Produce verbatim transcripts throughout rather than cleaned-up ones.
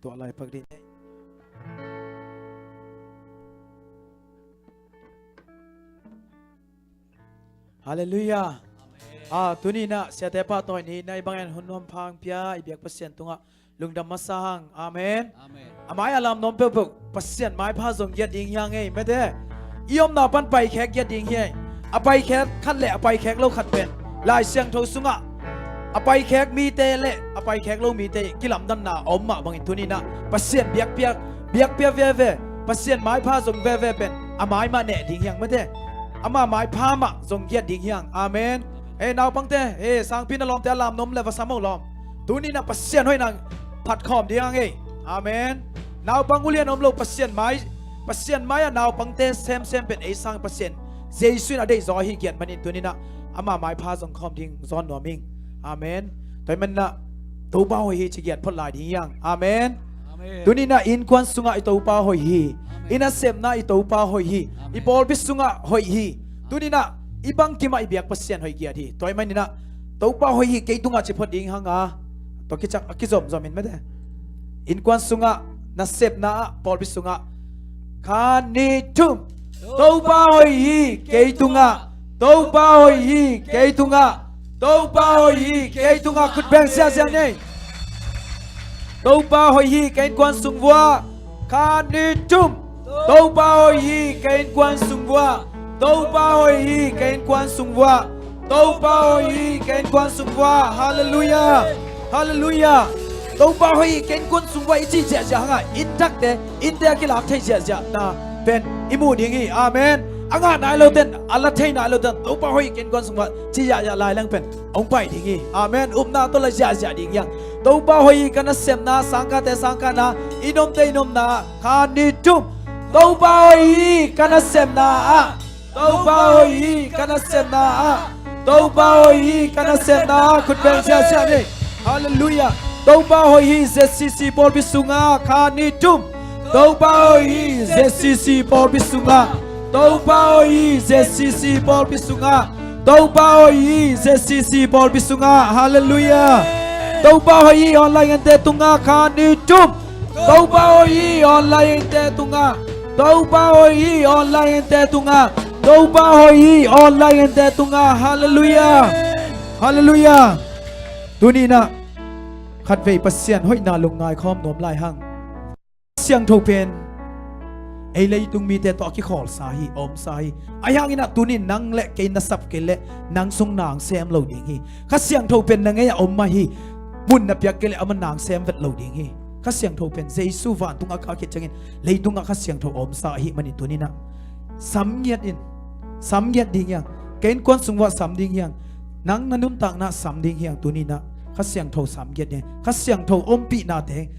Tuah lai pak dih. Halleluiah. Ah, tuni-in ah siate pahtawi ni, na i bangin hun nuam pha hong pia i biak Pasian tungah lungdam masa hang. Amen. Amen. A mai a lam nuam peuhpeuh Pasian maipha zong giat ding hi hang ei, mate. I omna pan paikhek giat ding hi ei. A paikhek khat le a paikhek lo khat pen Lai Siangtho sungah a paikhek mite le a paikhek lo mite kilamdanna a om mah bangin tuni-in ah Pasian biakpiak, biakpia veve, Pasian maipha zong veve pen a mai mah neh ding hi hang, mate. Ama maipha mah zong giat ding hi hang. Amen. Ei, naupangte, ei, sangpi na lawmte a lam nuam le va sam o lawm. Tuni-in ah Pasian hoihna phatkhawm ding hang ei. Amen. Naupang ulian om lo, Pasian mai, Pasian mai-ah naupangte semsem pen ei sang Pasian Jesu in a deih zaw ahi giat manin tuni-in ah ama maipha zong khawm ding zawn nuam ing. Amen. Tua ahih manin ah Topa hoih hi ci giat phot lai ding hi hang. Amen. Amen. Tuni-in ah innkuan sungah i Topa hoih hi. Amen. I nasepna i Topa hoih hi. Amen. I pawlpi sungah hoih hi. Tuni-in ah i bangkim ah i biak Pasian hoih giat hi. Tua ahih manin ah Topa hoih hi kei tungah ci phot ding hang a, tua kicak a kizomzom in, mate. Innkuan sungah, nasepna ah, pawlpi sungah, khat, nih, thum. Topa hoih hi kei tungah. Topa hoih hi kei tungah. Topa hoih hi kei tungah. Khut beng ziahziah ni. Topa hoih hi ka innkuan sung vuah. Khat, nih, thum. Topa hoih hi ka innkuan sung vuah. Topa hoih hi ka innkuan sung vuah. Topa hoih hi ka innkuan sung vuah. Halleluiah. Halleluiah. Topa hoih hi ka innkuan sung vuah i cih ziahziah hangah inn thakte, innte a kilak thei ziahziahna pen i muh ding hi. Amen. A ngah nai loten, a la thei nai loten Topa hoih hi ka innkuan sung vuah ci ziahziah lai leng pen hong pai ding hi. Amen. Upna tawh la ziahziah ding hi hang. Topa hoih hi ka nasepna, sangkahte sangkahna, i nomte i nomna ah, khat, nih, thum. Topa hoih hi ka nasepna ah. Topa hoih hi ka nasepna ah. Topa hoih hi ka nasepna ah. Khut beng ziahziah ni. Halleluiah. Topa hoih hi Z C C pawlpi sungah, khat, nih, thum. Topa hoih hi Z C C pawlpi sungah. Topa hoih hi Z C C pawlpi sungah. Topa hoih hi Z C C pawlpi sungah. Halleluiah. Topa hoih hi online ngente tungah, khat, nih, thum. Topa hoih hi online ngente tungah. Topa hoih hi online ngente tungah. Topa hoih hi online ngente tungah. Halleluiah. Halleluiah. Tuni-in ah khatvei Pasian hoihna lungngai khawm nuam lai hang. Siangtho pen ei leitung mite tawh a kikhawlsa hi, a omsa hi. Ahi hangin ah tuni-in nang le kei na sap kei leh nang sung nang sem lo ding hi. Kha Siangtho pen na ngei-ah om mah hi. Mun na piak kei leh amah nang sem vet lo ding hi. Kha Siangtho pen Jesu vantung a kah khit ciangin leitungah Kha Siangtho a omsa ahih manin tuni-in ah sam ngiat in. Sam ngiat ding hi hang. Ka innkuan sung vuah sam ding hi hang. Nang na nuntakna sam ding hi hang. Tuni-in ah Kha Siangtho sam ngiat ding hi hang. Kha Siangtho ompihnate,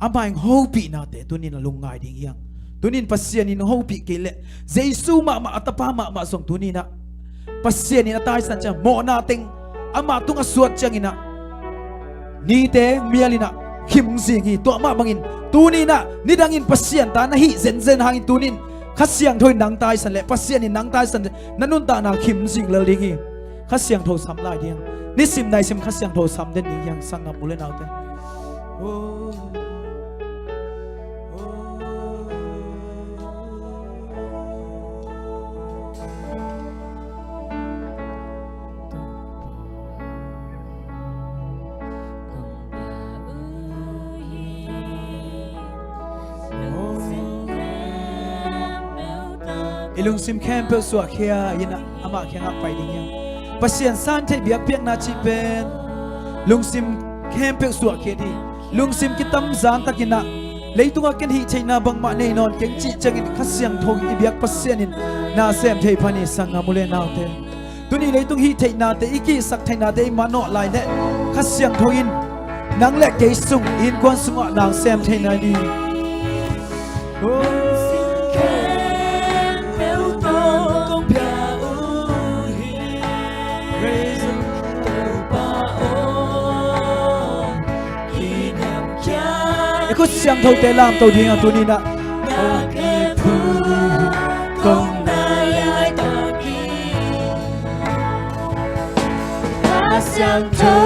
amah in hopihnate tuni-in ah lungngai ding hi hang. Tuni-in Pasian in hopih kei leh, Jesu mahmah, a Tapa mahmah zong tuni-in ah Pasian in a taisan ciang mawhna teng amah tung a suat ciangin ah nite mial in ah khim zing hi. Tua mah bangin tuni-in ah nidangin Pasian ta na hih zenzen hangin tuni-in Kha Siangtho in nang taisan leh, Pasian in nang taisan leh, na nuntakna khim zing lel ding hi. Kha Siangtho sam lai ding. Nisim naisim Kha Siangtho sam den ding hi hang, sanggam u le naute. I lungsim khempeuh suahkhia in ah amah kiangah pai ding hi hang. Pasian san theih biakpiakna cih pen lungsim khempeuh suahkhia ding. Lungsim kitamzan takin ah leitungah ken hih theihna bangmah nei nawn keng cih ciangin Kha Siangtho i biak Pasian in na sem thei pha ni, sanggam u le naute. Tuni leitung hih theihnate, i kihsak theihnate i manawh lai leh Kha Siangtho in nang le kei sung, innkuan sungah nang sem thei nai ni. I khut siangthote lamto ding a, tuni-in ah. Kha Siangtho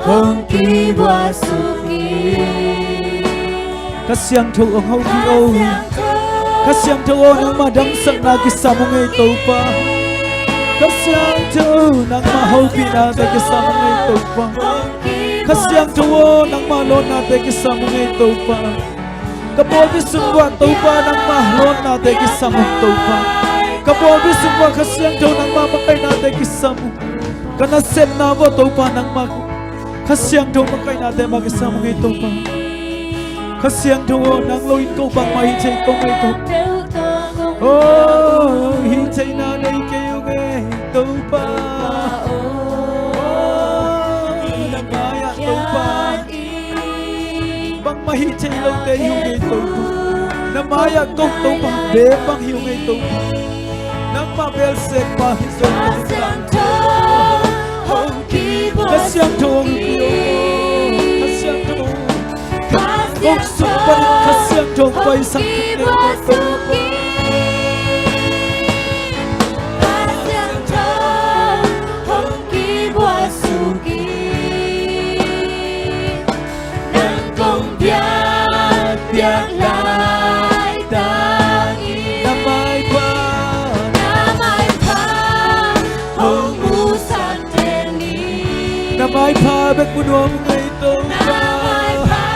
hong kibuak suk hi. Kha Siangtho hong hopih o. Kha Siangtho aw, nangmah damsakna kisam ung ei Topa. Kha Siangtho, nangmah hopihnate kisam ung ei Topa. Kha Siangtho aw, nangmah lawnnate kisam ung ei Topa. Ka pawlpi sung uah Topa, nangmah lawnnate kisam ung Topa. Ka pawlpi sung uah Kha Siangtho, nangmah makaihnate kisam ung. Ka nasepna uah Topa, nangmah Kha Siangtho makaihnate mah kisam ung ei Topa. Kha Siangtho aw, nang lo in ko bangmah hih thei kong ei Topa. Oh, hih theihna nei kei ung ei Topa. Oh, na mai-ah Topa, bangmah hih thei lote hi ung ei Topa. Na mai-ah ko Topa, bek bang hi ung ei Topa. Nangmah bel sekpa hi zo. Kha Siangtho hong hopih o. Kha Siangtho, kong sung panin Kha Siangtho hong paisak thei Topa. Kha Siangtho hong kibawlsuk in, nang kong biakpiak laitak in. Na maipha, na maipha hong musak den in. Na maipha bek mu nuam ung ei Topa. Na maipha,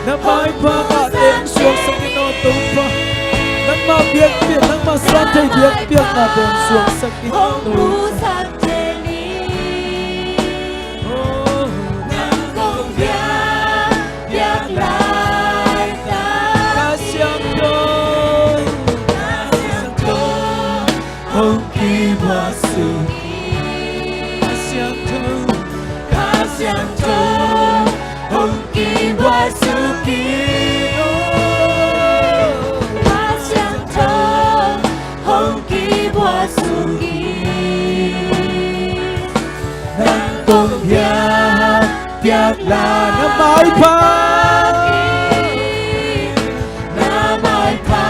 na maipha ngahte hong suaksak in aw Topa. Nangmah biakpiak, nangmah santhei biakpiaknate hong suaksak in aw Topa. Nang kong biak, biak laitak. Kha Siangtho, Kha Siangtho hong kibawlsuk in. Kha Siangtho, Kha Siangtho hong kibawlsuk in. Kha Siangtho hong kibawlsuk in, nang kong biakpiak laitak in. Na maipha, na maipha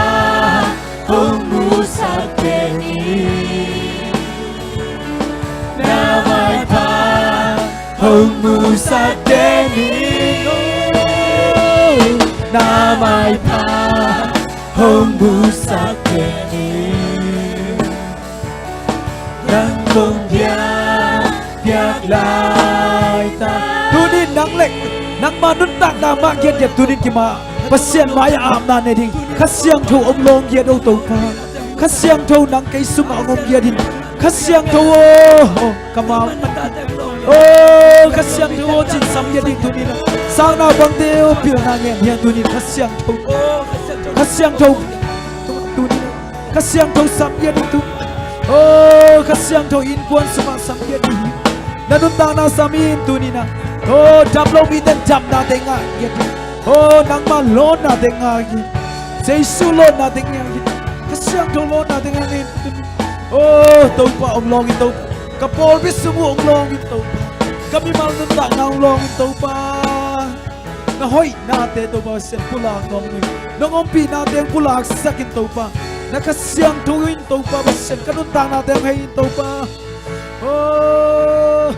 hong musak den in. Na maipha hong musak den in. Na maipha hong musak den in. Nang kong biak, biak laitak. Tuni-in nang le nangmah nuntakna mah giatgiat tuni-in kimah Pasian mai-ah apna nei ding. Kha Siangtho hong lawng giat o Topa. Kha Siangtho nang kei sungah hong om giat in. Kha Siangtho aw, ka mau. Oh, Kha Siangtho aw, cinsam giat ding tuni-in ah. Sangnaupangte aw, pilna ngen hiang tuni-in Kha Siangtho. Kha Siangtho tuni-in ah. Kha Siangtho sam giat ding tuni-in. Oh, Kha Siangtho innkuan sungah sam giat ding. Na nuntakna sam in tuni-in ah. Oh, dap lo mite in dapnate ngah giat ding. Oh, nangmah lawnnate ngah giat. Jesu lawnnate ngah giat. Kha Siangtho lawnnate ngah giat. Oh, Topa hong lawng in Topa. Ka pawlpi sung uh hong lawng in Topa. Ka mimal nuntakna hong lawng in Topa. Na hoihnate Topa Pasian pulak nuam ung ei. Nong ompihnate hong pulaksak in Topa. Na Kha Siangtho in Topa Pasian ka nuntaknate hong hei in Topa. Oh,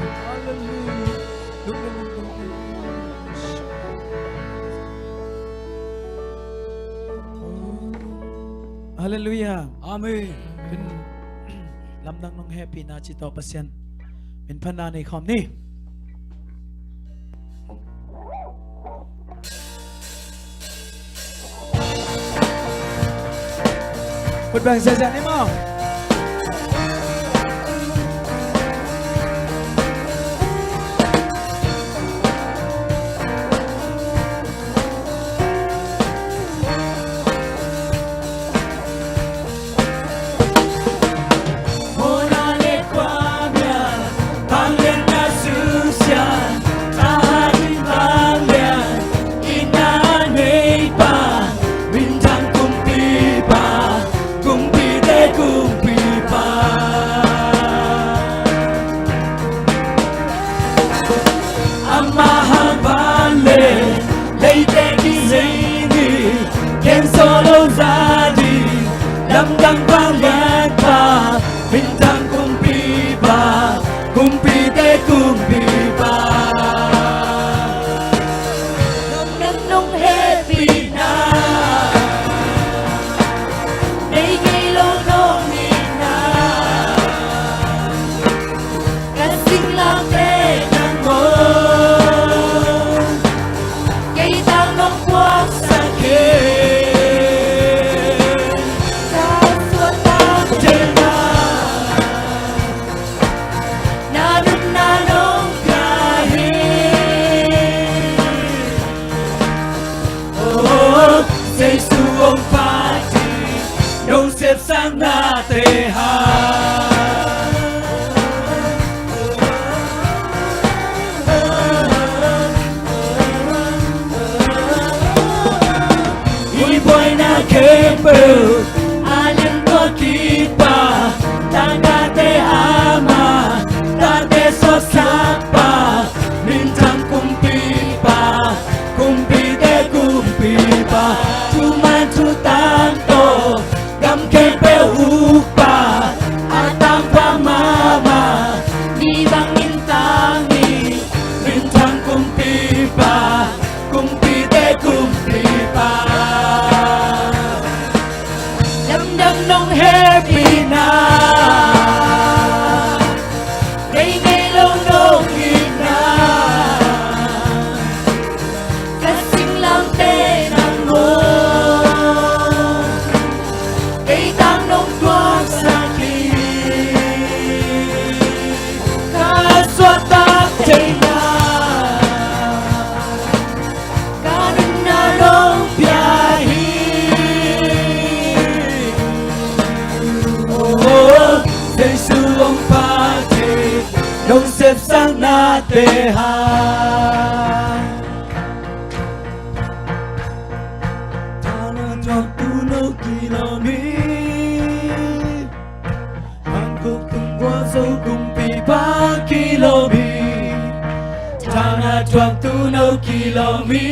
hallelujah. Halleluiah. Amen. Lamdang nong hehpihna ci tawh Pasian min phatna nei khawm ni. Khut beng ziahziah ni maw. Amah hang van le leite kizei ni, gensaw lo za ding lamdang vanglianpa, minthang kumpipa, kumpite kumpipa. Nang nang nong hehpihna Jesu hong phat hi, nong sepsaknate hang. I buaina khempeuh a lian tawh kipa, tangkate ama, tate suahsakpa, minthang kumpipa, kumpite kumpipa, thuman thutang tawh gam khempeuh ukpa, a tangpa mahmah, mi bangin tang ni, minthang kumpipa, kumpite kumpipa. Lamdang nong hehpihna, vei ngei lo nong itna, ka singlamteh nang maw. Kei tang nong tuaksak hi, ka suahtak theihna, ka nunna nong pia hi. Oh, Jesu hong phat hi, nong sepsaknate hang. Thana thuaktu no kilawm hi. Hankhuk tung Gualzo kumpipa kilawm hi. Thana thuaktu no kilawm hi.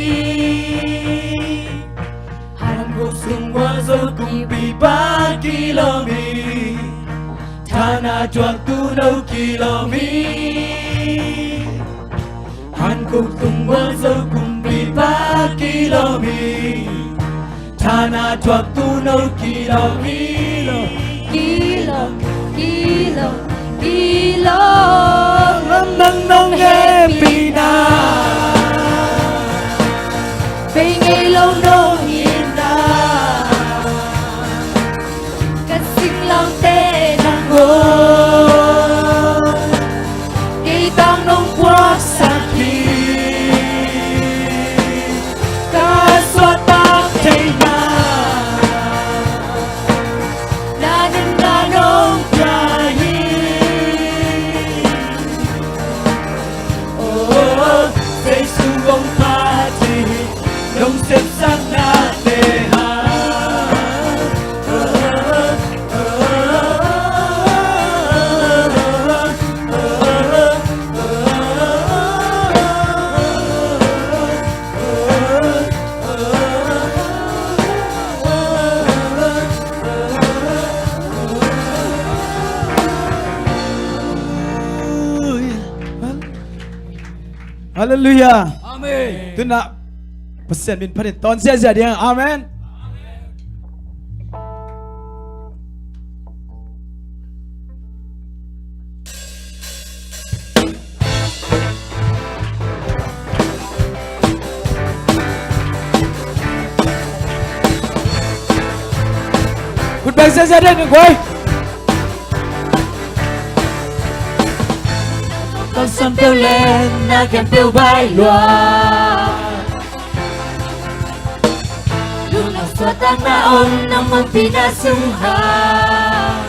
Hankhuk tung Gualzo kumpipa kilawm hi. Thana thuaktu no kilawm hi. Hankhuk tung Gualzo kumpipa kilawm hi. Thana thuaktu no kilawm hi. Kilawm, kilawm, kilawm. Lamdang nong hehpihna, vei ngei lo nong itna, ka singlamteh nang maw. Kei tang nong puaksak hi, ka suahtak theihna, na nunna nong pia hi. Oh, Jesu hong phat hi, nong sepsaknate hang. Halleluiah. Amen. Tu-in ah Pasian min phat in tawn ziahziah ding. Amen. Khut beng ziahziah ding, guai. Tawmsuan peuh leh na khempeuh baih lua. Lungdam suahtakna om nong ompihna sung hang.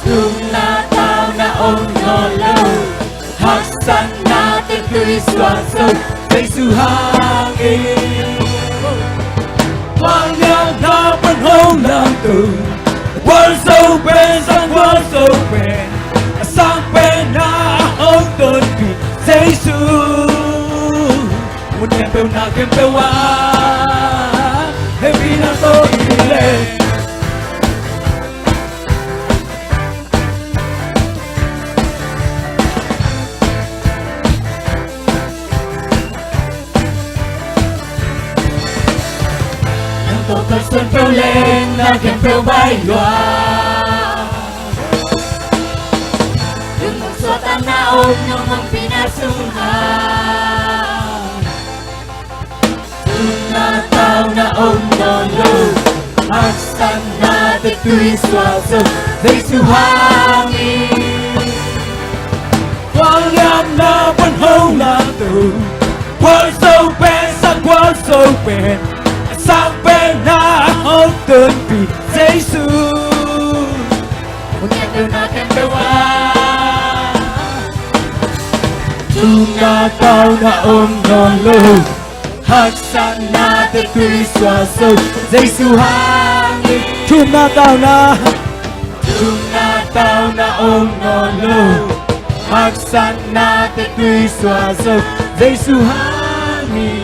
Thumna tauna om nawn lo, haksatna teh tui suak zo, Jesu hang in. Vangliatna pan hong lamto, Gualzo pen sang Gualzo pen, a sang pen na hong tonpih Jesu. Mun khempeuh na khempeuh ah hehpihna tawh i leh. Nang tawh kalsuan peuh leh na khempeuh baih lua. Lungdam suahtakna om nong ompihna sung hang. Thumna tauna om nawn lo, haksatna teh tui suak zo, Jesu hang in. Vangliatna pan hong lamto, Gualzo pen sang Gualzo Zo pen a sang pen na hong tonpih Jesu. Hun khempeuh na khempeuh ah thumna tauna om nawn lo. Haksatnate tui suah zo Jesu hangin. Thumna tauna, thumna tauna om nawn lo. Haksatnate tui suah zo Jesu hangin.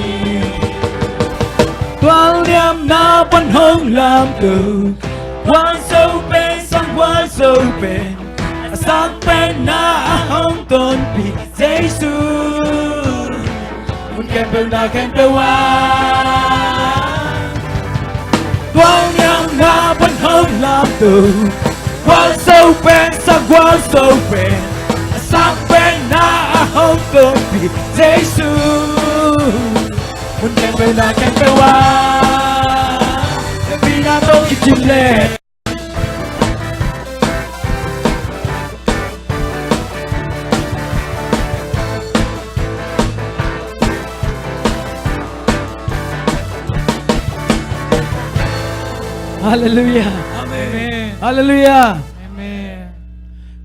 Tualniamna pan hong lamto. Gualzo pen sang gualzo pen a sang pen na hong tonpih Jesu. Hun khempeuh na khempeuh ah tualniamna pan hong lamto. Gualzo pen sang gualzo pen a sang pen na hong tonpih Jesu. Hun khempeuh na khempeuh ah hehpihna tawh kidim leh. Halleluiah. Amen. Halleluiah. Amen.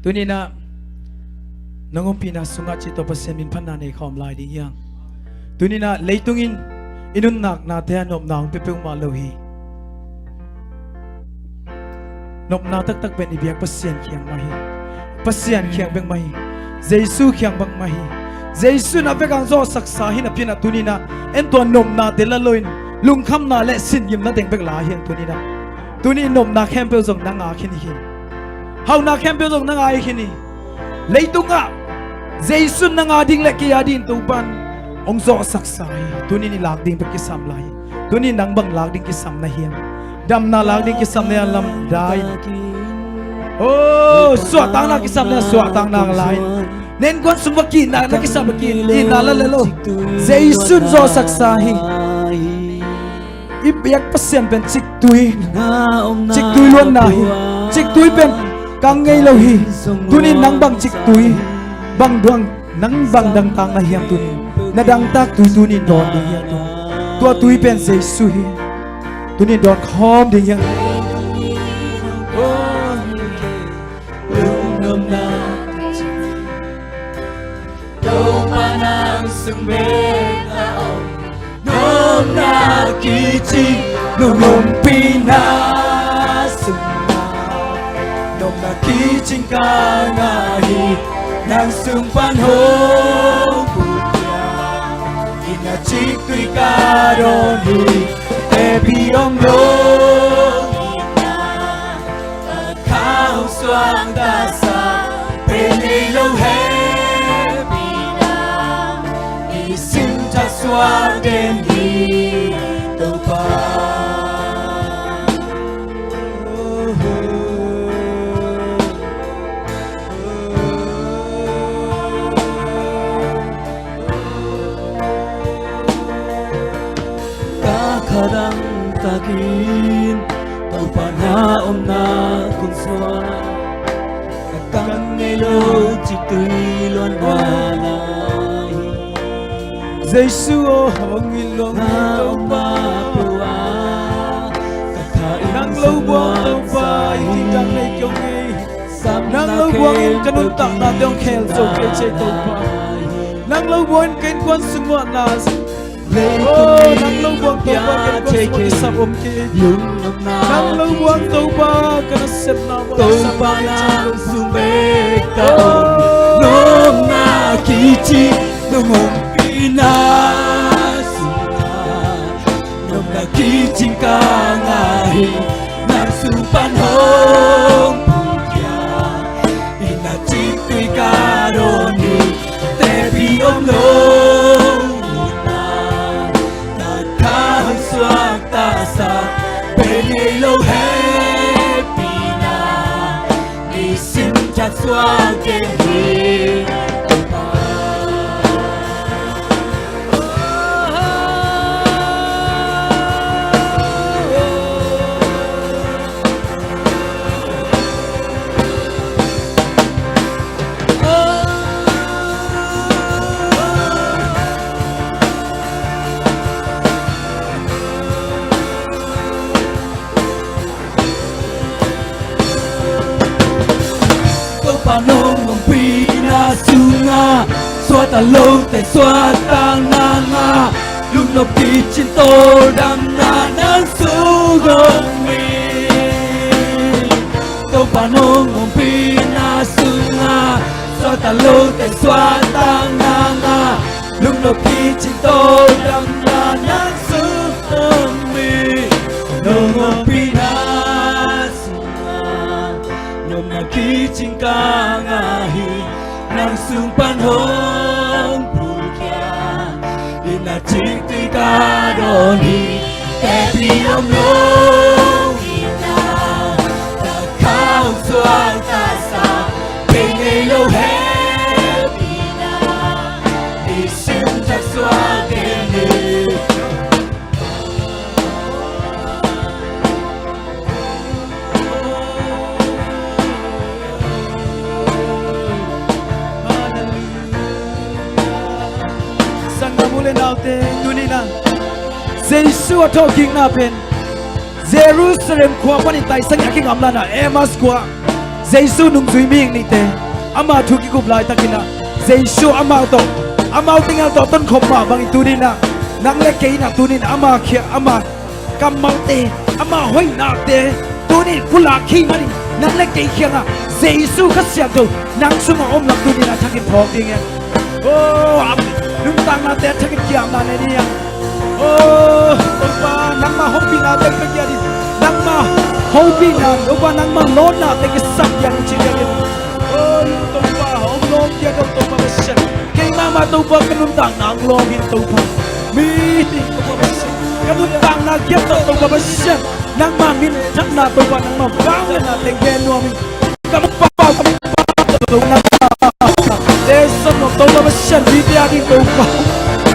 Tuni-in ah nang ompihna sungah cih tawh Pasian min phatna nei kha om lai ding hi hang. Tuni-in ah leitung in i nuntaknate ah nopna hong pia peuhmah lo hi. Nopna taktak pen i biak Pasian kiang mah hi. Pasian kiang bek mah hi. Jesu kiang bek mah hi. Jesu in a vekpi-in zawhsaksa hi napi-in ah tuni-in ah en tua nopnate la loin lungkhamna le singimna teng bek la hi hang tuni-in ah. Tuni-in nopna khempeuh zong nang a khin hi. Hauhna khempeuh zong nang a hi khin hi. Leitungah Jesu in nang a ding le kei a ding Topa'n hong zawhsaksa hi. Tuni-in i lak ding bek kisam lai hi. Tuni-in nang bang lak ding kisam na hiam? Damna lak ding kisam na hiam, lam dai. Oh, suahtakna kisam na hiam, suahtakna lai. Innkuan sung va kihna na kisam va kihna la le lo. Jesu in zawhsaksa hi. I biak Pasian pen ciktui, ciktui luanna hi. Ciktui pen kang ngei lo hi. Tuni-in nang bang ciktui, bang duang, nang bang dangtak na hiam tuni-in? Na dangtak tui tuni-in dawn ding hiam tuni? Tua tui pen Jesu hi. Tuni-in dawn khawm ding hiam? Lungnuamna Topa nang sung bek a om. Nopna kici nong ompihna sungah nopna kicing ka ngah hi. Nang sung pan hong put ciang inn ah ciktui ka dawn hi. Hehpih om lo hi na. Kha hong suaktasak pen ngei lo hehpihna, i sin thak suak den hi Topa. Ka kha dangtakin Topa na omna kong suak, ka kang ngei lo ciktui luan luan ahi. Jesu aw, hong it luang hi Topa. Nang lo buang Topa, i thidang nei kiong ei. Nang lo buangin ka nuntakna te hong khel zo kei cei Topa. Nang lo buangin ka innkuan sung uah na. Oh, nang lo buang Topa, ka innkuan sung uah kisap om kei. Nang lo buang Topa, ka nasepna uah kisap om kei cei Topa. Nopna kici nong ompihna sungah nopna kicing ka ngah hi. Nang sung pan hong put ciang inn ah ciktui ka dawn hi. Hehpih om lo hi na. Ka kha hong suaktasak pen ngei lo hehpihna, i sin thak suak den hi. Nong ompihna sungah suahtak lote suahtakna ngah, lungnop kicin tawldamna nang sung om hi. Topa nong ompihna sungah suahtak lote suahtakna ngah, lungnop kicin tawldamna nang sung om hi. Nong ompihna sungah nopna kicing ka ngah hi. Nang sung pan hong pulkhia, inn ah cingtui ka dawn hi. Teci om lo hi ta, ta kha hong suakta sa, kei ngei lo hehpihna, i simthak suak den hi. Sanggam u le naute, tuni-in ah Jesu a thawhkikna pen Jerusalem khua panin taisang a kigamlatna Emmaus khua, Jesu nungzui mihing nihte, ama thu kikup laitakin ah Jesu amau tawh, amau tengah tawh tonkhop mah bangin tuni-in ah nang le kei in ah tuni-in ama khia, ama kammalte, ama hoihnate tuni-in pulak khit manin nang le kei kiangah Jesu Kha Siangtho nang sungah om lam tuni-in a thakin phawk ding hi. Oh, nuntaknate a thakin kiamna nei ni hi. Oh Topa, nangmah hopihnate ka kiat in, nangmah hopihna, Topa, nangmah lawnnate kisam kiat in ci kiat in. Oh Topa, hong lawng kiat in Topa Pasian. Kei mahmah Topa ka nuntakna hong lawng in Topa. Mi ding Topa Pasian, ka nuntakna kiat tawh Topa Pasian, nangmah minthanna Topa, nangmah vangliatna teng gen nuam in. Ka mukpau, ka mukpau tawh Topa nangmah tesan nuam Topa Pasian, mite a ding Topa.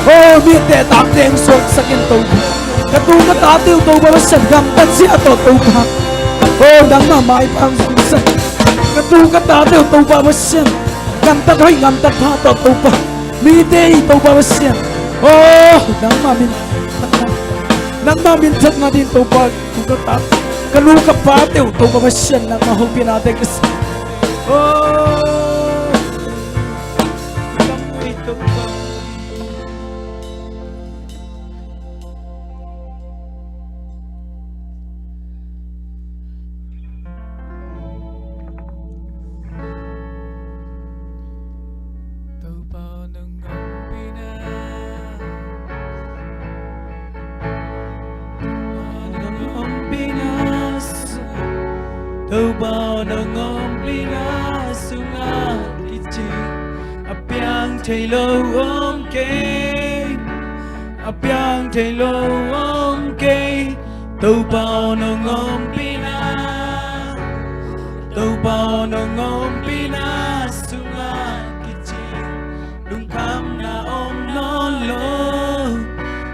Oh mite takte hong suaksak in Topa. Ka tu ka tate uh Topa Pasian gamtat zia tawh Topa, oh nangmah maipha hong suaksak. Ka tu ka tate uh Topa Pasian gamtat hoih gamtat pha tawh Topa, mite i Topa Pasian, oh nangmah min, nangmah minthanna ding Topa, tu ka ta, ka nu ka pate uh Topa Pasian, nangmah hopihnate kisam. Oh Topa. Topa nong ompihna, Topa nong ompihna, Topa nong ompihna sungah kicing a piang thei lo om kei. A piang thei lo om kei, Topa aw nong ompihna, Topa aw nong ompihna sungah kicing lungkhamna om nawn lo,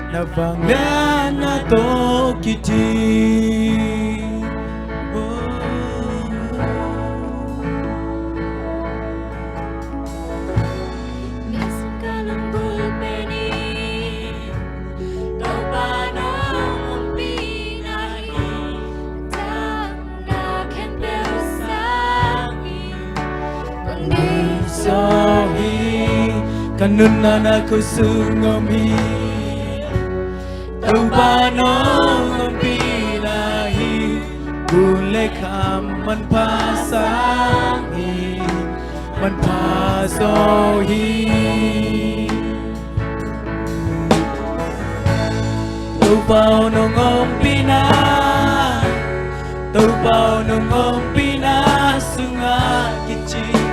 na vangliatna tawh kiding. Oh. Ka lunggulh pen in Topa nong ompihna hi. Thakna khempeuh sangin kong deih zaw hi. Ka nuntakna ko sung om hi. Topa nong ompihna hi. Gun le kham manpha sangin manpha zaw hi. Topa aw nong ompihna, Topa aw nong ompihna sungah kicing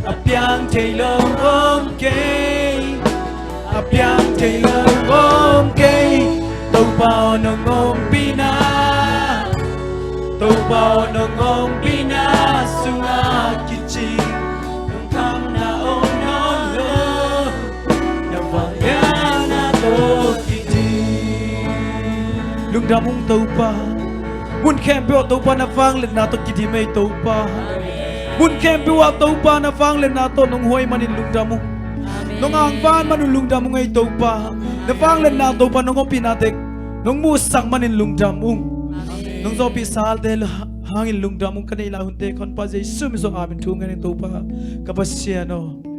a piang thei lo om kei. A piang thei lo om kei. Topa aw nong ompihna, Topa aw nong ompihna sungah kicing lungkhamna om nawn lo, na vangliatna tawh kiding. Lungdam ung Topa. Mun khempeuh ah Topa na vangliatna tawh kidim ei Topa. Mun khempeuh ah Topa na vangliatna tawh nong huai manin lungdam ung. Nong angvan man un lungdam ung ei Topa. Na vangliatna Topa nong ompihna tek nong muhsak manin lungdam ung. Nong zawhpih salte la hangin lungdam ung. Ka neih lai hunte khawng Pa Jesu min suang aap in thu ngen ing Topa ka Pasian aw.